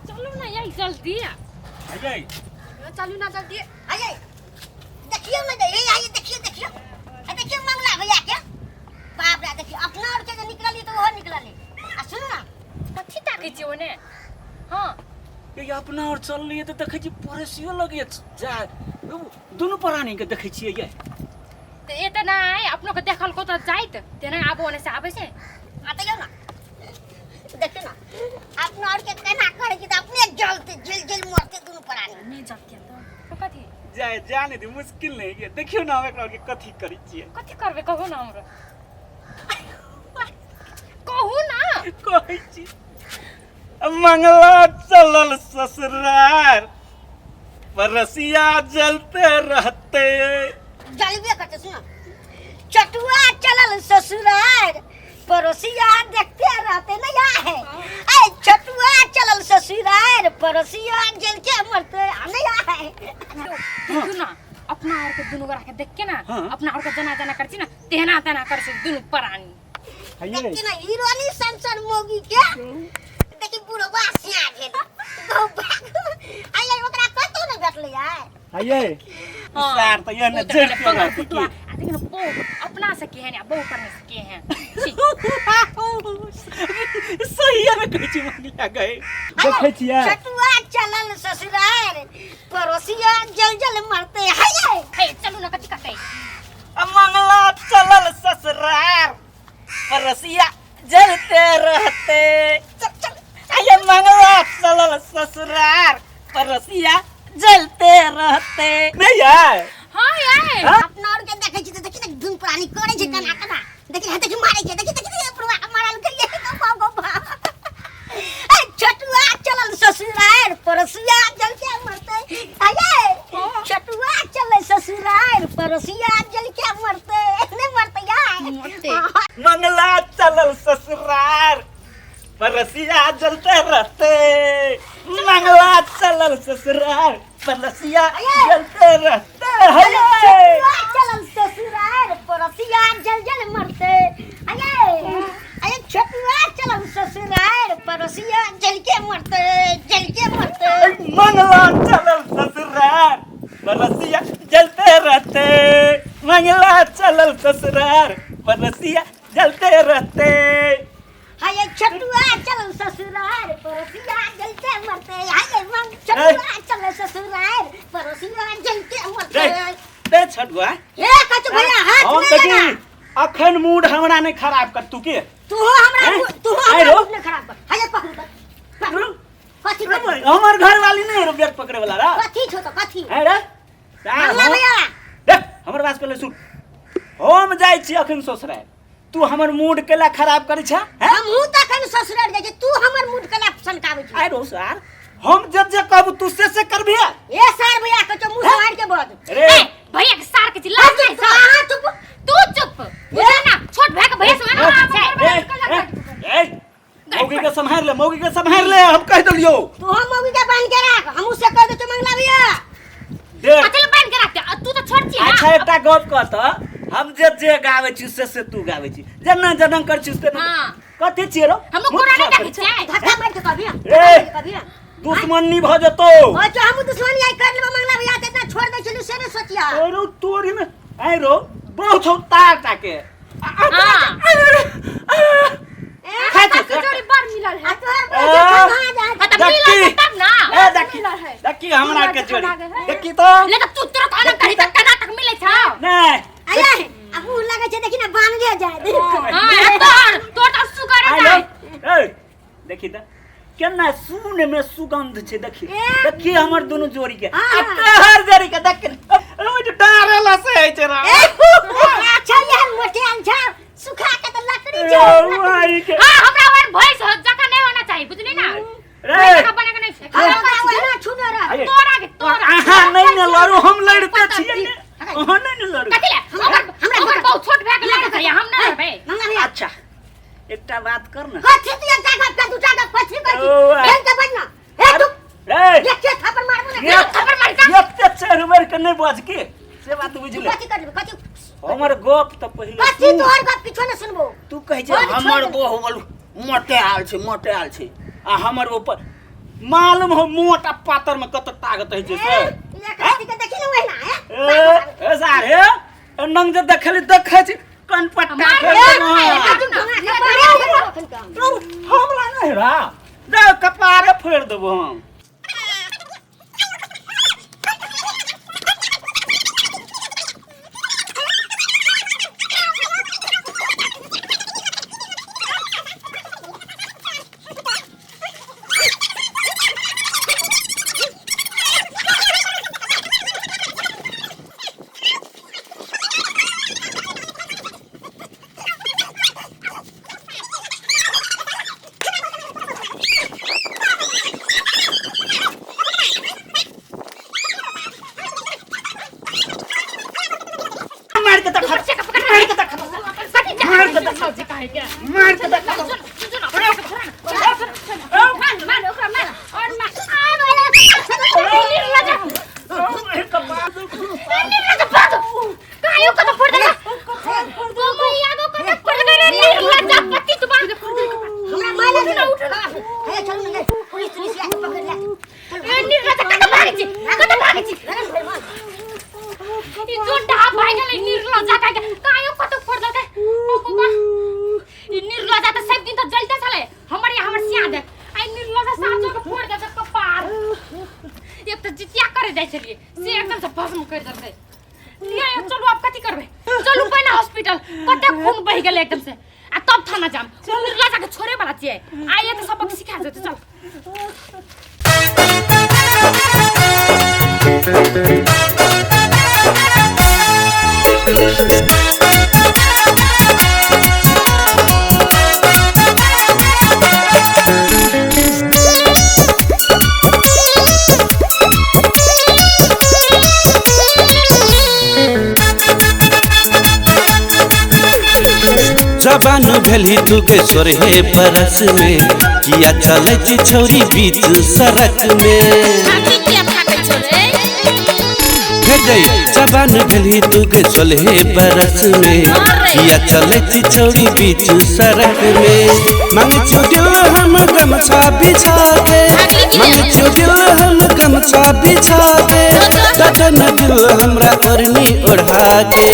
चलू ना यार जल्दी अजय चलू ना जल्दी अरे देखियो ना ये आइए देखियो देखियो आ देखियो मंगला भैया के बाप रे देखियो अपना और के जे निकलली तो ओहो निकलली आ सुनू ना कथी ताकै छियै ओने हँ ये अपना और चल रही है तो देखै छी पड़ोसियो लगे जा दुनू प्राणी के देखै छियै ये तऽ एते नहि अपनो के देखल को तऽ जाइत तेना आबो ओने से आबै छै आ देखियो ना देखियो ना अपना और के केना करै छी तऽ अपने जलते जल जल मरते दुनू प्राणी नहि जलते तऽ कथी जाए जाने दे मुश्किल नहीं है देखियो ना हम एकरा के कथी करै छियै कथी करबै कहू ना हमरा कहू ना कहै छी मंगला चलल ससुरार परसिया जलते रहते जलबे करते सुनो चटुआ चलल ससुरार पड़ोसिया देखते रहते ना या है ऐ चटुआ चलल ससुरार पड़ोसिया जल के मरते नहीं या है देखू ना अपना और के दुनू गोरा के देख के ना हाँ। अपना और के जना जना कर छी ना तेना तेना कर छी दुनू प्राणी देखी ना हीरोनी संसन मोगी के देखी बुढ़वा सिया भेल गौ आइ ओकरा कतौ ने भेटलै यार आइए सार तो ये न जड़ के रहती की आ देखिन बहु अपना से केहन आ बहु करने से केहन छी। सही में कहै छी मंगला गए देखै छियै चटुआ चलल ससुरार पड़ोसिया जल जल मरते हाय हे चलू ना कथी करतै मंगला चलल ससुरार परसिया जलते रहते चल चल आइए मंगला चलल ससुरार परसिया जलते रहते नहीं यार हाँ यार हाँ? अपना और के देखै छी त देखी ने धुन प्राणी करै छै कना कना देखी हाथ देखी मारै छै देखी देखी बुढ़वा के मारल करिए गो गो ए छटुआ चलल ससुरार पड़ोसिया जल के मरते आये छटुआ चलल ससुरार पड़ोसिया जल के मरते नहीं मरते यार मरते। मंगला चलल ससुरार परसिया जलते रहते मंगला चलल ससुरार परसिया जलते रहते हये छटुआ चलल ससुरार पड़ोसिया जल जल मरते आये अरे छटुआ चलल ससुरार पड़ोसिया जल के मरते जल के मरते मंगला चलल ससुरार परसिया जलते रहते मंगला चलल ससुरार परसिया जलते रहते हाय छटुआ चलल ससुरार पड़ोसिया जल के मरते हाय मंग छटुआ चलल ससुरार पड़ोसिया जल के मरते रे दे छटुआ हे कचु भैया हाथ हम में देखी लगा अखन मूड हमरा नहीं खराब कर तू के तू हमरा हैं? तू आइ हमरा रो। मूड ने खराब कर हाय पकड़ पकड़ कथी कथी हमर घर वाली नहीं रो बैग पकड़े वाला रा कथी छो तो कथी है रे मंगला भैया देख हमर बात पहले सुन हम जाइ छी अखन ससुराल तू हमर मूड केला खराब करै छ हैं हमहूँ तऽ एखन ससुराल जाइ छी तू हमर मूड केला सनकाबै छी आइ रो सार हम जब जे कहबू तू से से करबी ए सार भैया कचो मुँह संभाल के बज रे ए भैया के सार के चिल्ला तू अहाँ चुप तू चुप बुझा ना छोट भाई के भैया से ना छै ए, ए, ए, मौगी के सम्हार ले मौगी के सम्हार ले हम कह देलियो तू हम मौगी के बांध के राख हम उससे कह दे मंगला भैया देख कथी ले बांध के रखते आ तू तो छोट छी अच्छा एकटा गप कह त हम जे जे गाबै छी से से तू गाबै छी जेना जेना कर छी से हाँ। कथी छियै रो हम कोरा नहीं देखै छियै धक्का मार के कभी ए। कभी दुश्मनी भ जेतौ और जो हम दुश्मनी आई कर लेबो मंगला भैया ते इतना छोड़ दे छलु से ने सोचिया अरे तोरी में आइ रो बहुत हौ तार ताके हाँ। खाइ छी। के जोड़ी बड़ मिलल आ है तोहर बड़ कहां जा आ त मिलल देखी। तब ना ए देखी मिलल है। देखी हमरा के जोड़ी देखी तो ले त तू तोरा कहना करी त केना तक मिलै छौ नहीं आया है अब मुंह लगे छै देखी ना बांध ले जाए देख हां तोर तोर त सुगर आइ जाए लो ए देखी त केना सुन में सुगंध छै देखी ए। देखी हमर दुनू जोड़ी के हाँ। आ तोहर जोड़ी के देख ओ जे डारेला से होइ छै रा ए अच्छा ये मोटे अंछा सुखा के त लकड़ी ए, छै मारी के हां हमरा वर भैंस हो जका नहीं होना चाहिए बुझली ना रे भैंस जका बने के नहीं छै हमरा ओहिना छुने रह आइए। तोरा के तोरा अहाँ नहीं ने लड़ू हम लड़ते छियै ने अहाँ नहीं ने लड़ू कथी ले हमर हमर बहुत छोट भए के लड़े छै हम ना लड़बै मंगला भैया अच्छा एकटा बात कर ना कथी तू एकटा गप के दूटा गप कथी कर ओ, आ- ढंग के बजना ए तू रे एक के थापर मारबो ना ये थप्पड़ मारि का? एते चढ़ बढ़ के नहीं बज के से बात बुझ ले कथी कर लेबे कथी हमर गप तऽ पहिले कथी सुन। तोहर गप किछो ने सुनबो तू कहै छै छोड़, हमर छोड़। बहु बोल मोटे आल छै मोटे आल छै आ हमर ऊपर मालूम हो मोटा पातर में कत ताकत है जे से। ये कथी के देखी न वहिना ए ए सारे नंग जे देखली देखै छी कनपट्टा मार फेर रे, देलहुँ। हमरा नहि रा दे कपारे फोड़ि देबो हम। मार के देखा, मार के देखा, मार के देखा, मार के देखा। हमरा मारे न हे चल न पुलिस पुलिस ला के पकड़ ला। एक तऽ जितिया करे जाइ छलियै से एकदम से भस्म कर देलकै। लिया चलू आब कथी करबै, चलू पहिने हॉस्पिटल, कते खून बहि गेलै एकदम से, आ तब थाना जाम। निर्लज्जा के छोड़े वाला छियै, आइए तऽ सबक सिखा जेतै। चल जबान भेली तू के सोरहे बरस में, किया चलै छी छौरी बीच सड़क में। हे जई जबान भेली तू के सोलहे बरस में, किया चलै छी छौरी बीच सड़क में। मांगे छौ दिल हम गमछा बिछा के, मांगे छौ दिल हम गमछा बिछा के, तखन दिल हमरा ओढ़नी ओढ़ा के।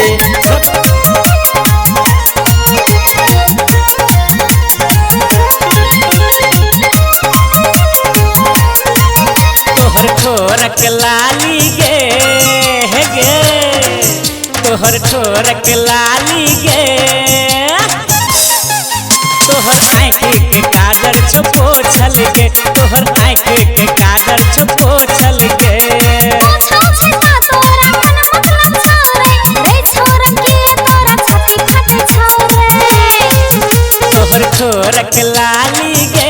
तोहर ठोरक लाली गे हे गे, तोहर ठोरक लाली गे, तोहर आँखि के काजर छो पोछल गे, तोहर आँखि के काजर छो पोछल गे। तोहर ठोरक लाली गे।